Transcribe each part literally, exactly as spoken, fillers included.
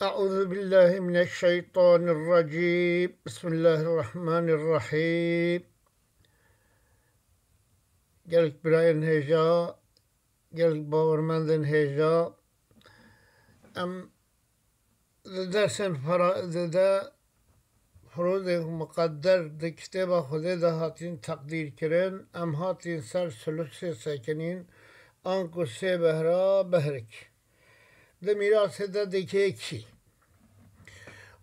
أعوذ بالله من الشيطان الرجيم. بسم الله الرحمن الرحيم. Gelek birayên hêja, gelek bawermendên hêja, em di dersên feraidê de firozên muqedder di kitêba Xwedê de hatin teqdîr kirin, em hatin ser sulusê sekinîn, anku sê behra behrik. Di mîrasê de dikê kî?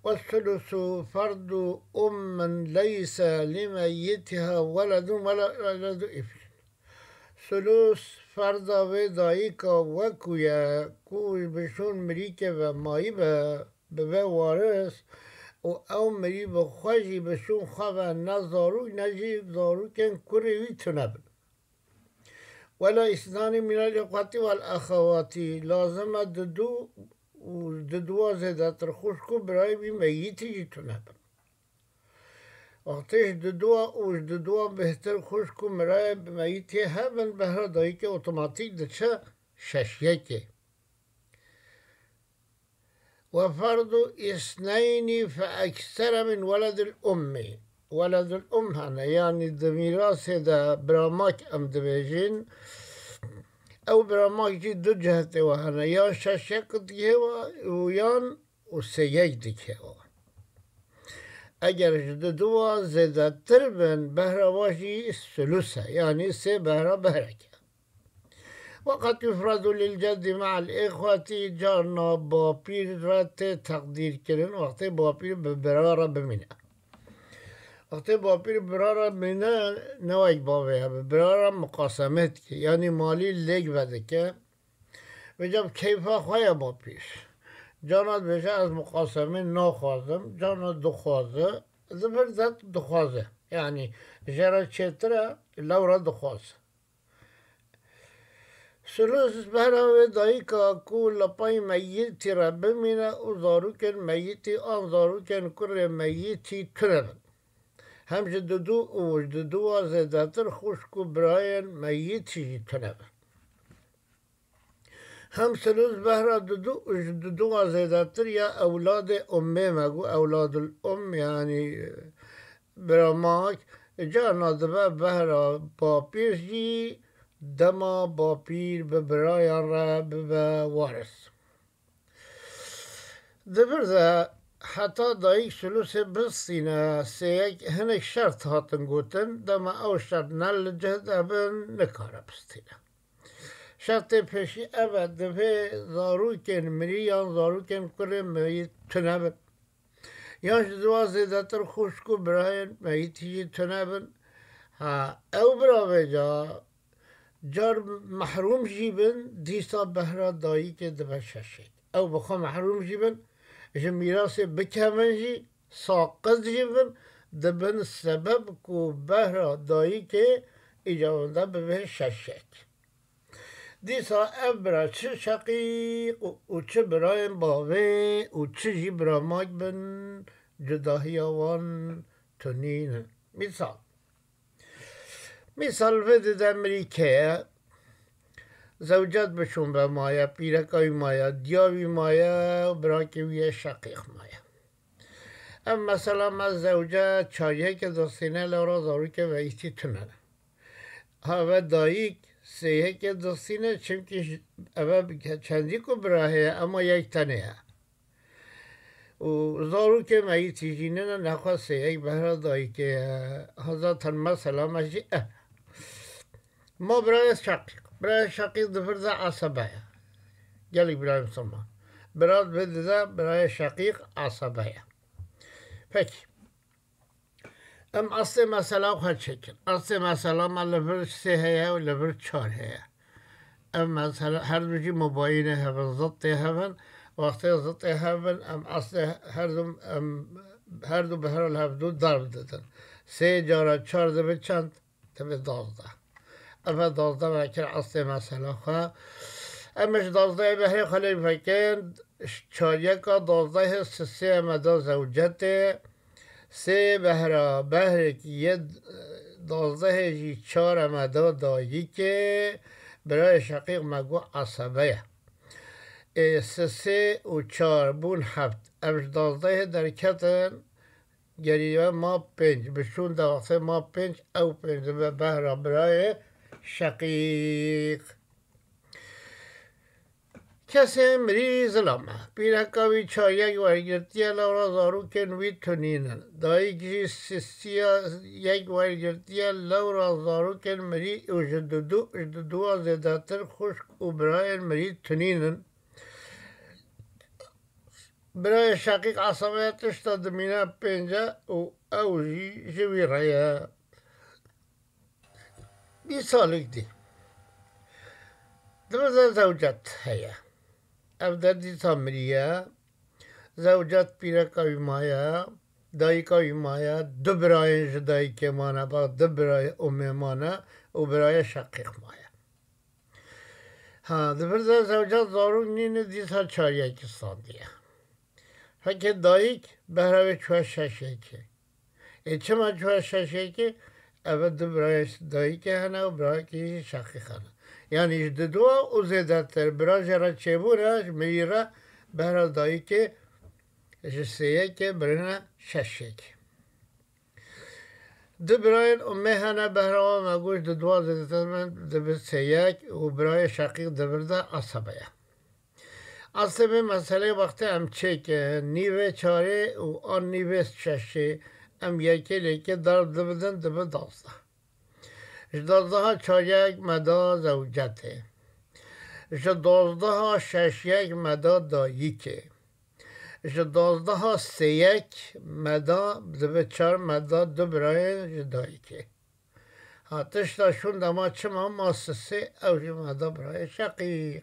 والثلث فرض أم ليس لميتها ولد ولا ولد ابن. Sulus ferda vê dayika wekû ye ku bi şûn mirîkê ve mayî be, bibe waris û ew mirî bi xwe jî bi şûn xwe ve ne zarok ne jî zarokên kurê wî tune bin. ولا اثنان من الإخوة والأخوات, lazim e didu û diduwa zêdetir xwişk û birayê wî meyîtî jî tune bin. Wextê ji diduwa û ji diduwa bêhtir xwişk û birayê meyîtî hebin, behra dayikê otomatîk diçe şeş yekê. وفرض اثنين فأكثر من ولد الأم. Weled ul um hene, yanî di mîrasê de biramak em dibêjin. Ew biramak jî du cihetê we hene. Yan şeş yek dihê we û yan û sê yek dihê we. Eger ji diduwa zêdetir bin, behra we jî sulus e. Yanî sê behra behrek e. وقد يفرض للجد مع الإخوة, carna bapîr re tê teqdîr kirin, wextê bapîr bi bira re bimîne. Wextê bapîr bi bira re bimîne, ne wek bavê ye, bi bira re muqasemê dike. Yanî malî lêk vedike. Vêca bi keyfa xwe ye bapîr. Carna dibêje ez muqasemê naxwazim, carna dixwaze, di vir de dixwaze. Yanî jê re çêtir e, lewra dixwaze. Sulus behra wê dayika ku li pey meyitî re bimîne û zarokên meyitî an zarokên kurê meyitî tune bin. Hem ji didu û ji diduwa zêdetir xwişk û birayên meyitî jî tune bin. Hem sulus behra didu û ji diduwa zêdetir ya ewladê ummê me got, ewladul um, yanî biramak, carna dibe behra bapîr jî, dema bapîr bi birayan re bibe waris. Di vir de heta dayik sulusê bistîne, sê yek hinek şert hatin gotin, dema ew şert ne li cih de bin, nikare bistîne. Şertê pêşî ev e, divê zarokên mirî yan zarokên kurê meyît tune bin. Yan ji diwa zêdetir xwişk û birayên meyîtî jî tune bin. Ha, ew bira vêca car mehrûm jî bin, dîsa behra dayikê dibe şeşek. Ew bi xwe mehrûm jî bin, ji mîrasê bikevin jî, saqit jî bin, dibin sebeb ku behra dayikê îca wenda bibe şeşek. Dîsa ev bira çi şeqîq û, û çi birayên bavê û çi jî biramak bin, cudahiya wan tunîn in. Mîsal. Mîsal vê dide mirî keye, zewcet bi şûn ve maye, pîreka wî maye, diya wî maye û birakê wî yê şeqîq maye. Ev mesela me zewce çar yekê distîne, lewra zarokê meyîtî tune ne. Ha ve dayik sê yekê distîne, çimkî ji-, eve bi ke-, çendî ku bira heye, ema yek tenê ye. Û zarokê meyîtî jî nine, nexwe sê yek behra dayikê ye. Ha zaten mesela me jî e. Ma birayê şeqîq. Birayê şeqîq di vir de esebe ye. Gelek birayê misilman. Bira vê dide birayê şeqîq esebe ye. Pekî. Em eslê mesela xwe çêkin. Eslê mesela me li vir sê heye û li vir çar heye. Ev mesela her du jî mubayînê hev in, zidê hev in. Wextê zidê hev in, em eslê her du, em her du bi her li hev du derb didin. Sê cara çar dibe çend? Dibe duwazdeh. Ev e duwazdeh vekir eslê mesela xwe. Em ji duwazdehê behrê xwe lê vekin, çar yeka duwazdehê sisê em e da zewcetê. Sê behra behrek yê duwazdehê jî çar em e da dayikê. Birayê şeqîq me got esebe ye. Ê, sisê û çar bûn heft. Ev ji dazdehê derketin, geriye ma pênc. Bi şûnde wextê ma pênc, ew pênc dibe behra birayê Şeqîq. Kesê mirî zilam e. Pîreka wî çar yek wergirtiye, lewra zarokên wî tunîn in. Dayik jî sisiya yek wergirtiye, lewra zarokên mirî û ji dudu, ji duduwa zêdetir xwişk û birayên mirî tunîn in. Birayê Şeqîq esebeye tişta dimîne pênc e û ew jî ji wî re ye. Dîsa lik dî. Dibe zewcet heye. Ev de dîsa miriye. Zewcet pîreka wî maye, dayika wî maye, du birayên ji dayikê mane, bak, du birayê Umê mane û birayê Şeqîq maye. Ha, di vir de zewca zarok nîne, dîsa çar yekî standiye. Heke dayik behra wê çûye şeş yekê. Ê çima çûye şeş yekê? Eve du birayê dayikê hene û birayekî jî Şeqîq hene. Yanî ji diduwa û zêdetir bira jê re çêbûne, ji mirî re behra dayikê ji sê yekê birine şeş yekê. Du birayên Umê hene, behra wan me got, ji duduwa zêdetir dibe sê yek û birayê Şeqîq di vir de esebe ye. Aslê vê meseleyê wextê em çêkin, nîvê çarê û an nîvê şeşê, em yekê lê yekê derb dibidin, dibe dazdeh. Ji dazdeha çar yek me da zewcetê. Ji dazdeha şeş yek me da dayikê. Ji dazdeha sê yek me da, dibe çar me da du birayên ji dayikê. Ha, tişta şûnde ma çima ma sisê, ew jî me da birayê Şeqîq.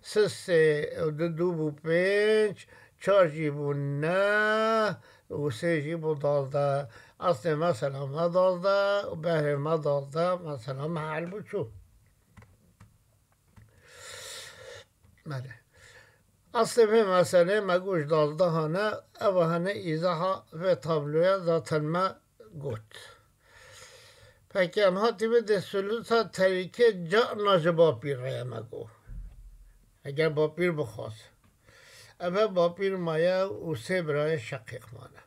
Sisê û du, du bû pênc, çar jî bû neh û sê jî bû dazdeh. Aslê mesela me dazdeh û behrê me dazdeh, mesela me hel bû çû. Belê. Aslê vê meselê me got ji dazdehan e, eva hene îzaha vê tabloya zaten me got. Peki em hatî vê destûlûsa terîkê carna ji bapîr re ye me got. Eger bapîr bixwaz. Eve bapîr maye û sê birayê Şeqîq mane.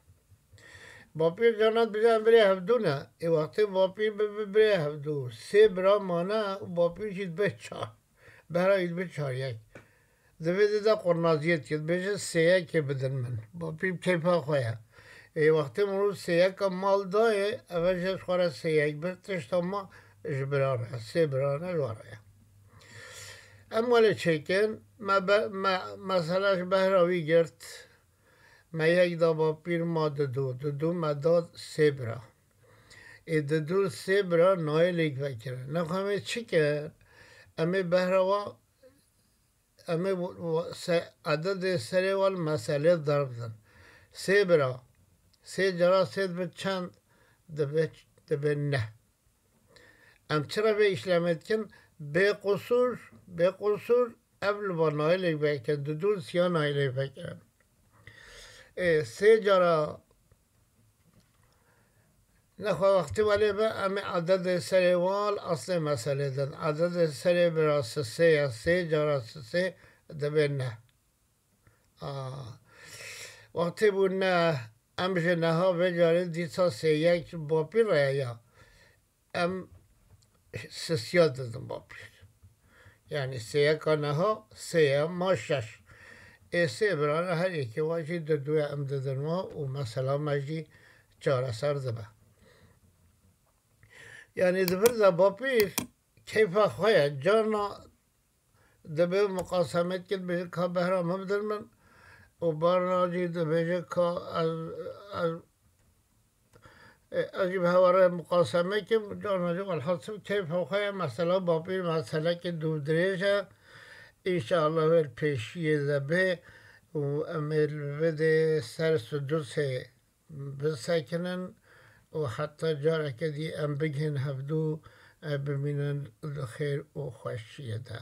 Bapîr carna dibêje em birê hevdû ne. Ê wextê bapîr bibe birê hevdû, sê bira mane û bapîr jî dibe çar. Behra wî dibe çar yek. Di vê dê de qurnaziyê dike, dibêje sê yekê bidin min. Bapîr bi keyfa xwe ye. Ê wextê mirov sê yeka mal dayê, eve jê ji xwe re sê yek bir, tişta ma ji bira re, sê bira re ji we re ye. Em welê çêkin, me be-, me, mesela ji behra wî girt, me yek da bapîr ma didu, didu me da sê bira. Ê didu sê bira nayê lêk vekirin. Nexwe em ê çi kin? Em ê behra wa, em ê w-, w-, se-, ededê serê wan meselê derbidin. Sê bira, sê cara sê dibe çend? Dibe, dibe neh. Em çira vê îşlemê dikin? Bê qusûr, bê qusûr, ev li ba nayê lêk vekirin, didu siya nayê lêk vekirin. Ê, sê cara nexwe wextê welê be, em ê ededê serê wan li eslê meselê din. Ededê serê bira sisê ye, sê cara sisê dibe neh. A, wextê bû neh, em ji neha vê carê dîsa sê yek bapîr re ye ya. Em sisiya didin bapîr. Yanî sê yeka neha sê ye, ma şeş. Ê sê birane her yekê wan jî diduye em didin wan û mesela me jî çareser dibe. Yanî di vir de bapîr keyfa xwe ye. Carna dibe miqasemet kir, dibêje ka behra min bidin min û barna jî dibêje ka ez, ez, ez jî bi hewa re miqaseme kim, carna jî welhasil keyfa xwe ye. Mesela bapîr meselekê dûvdirêj e. Înşallah wê li pêşiyê de bê û em ê li vê dê ser sudusê bisekinin û heta careke dî em bigihên hevdû, e, bimînin di xêr û xweşiyê de.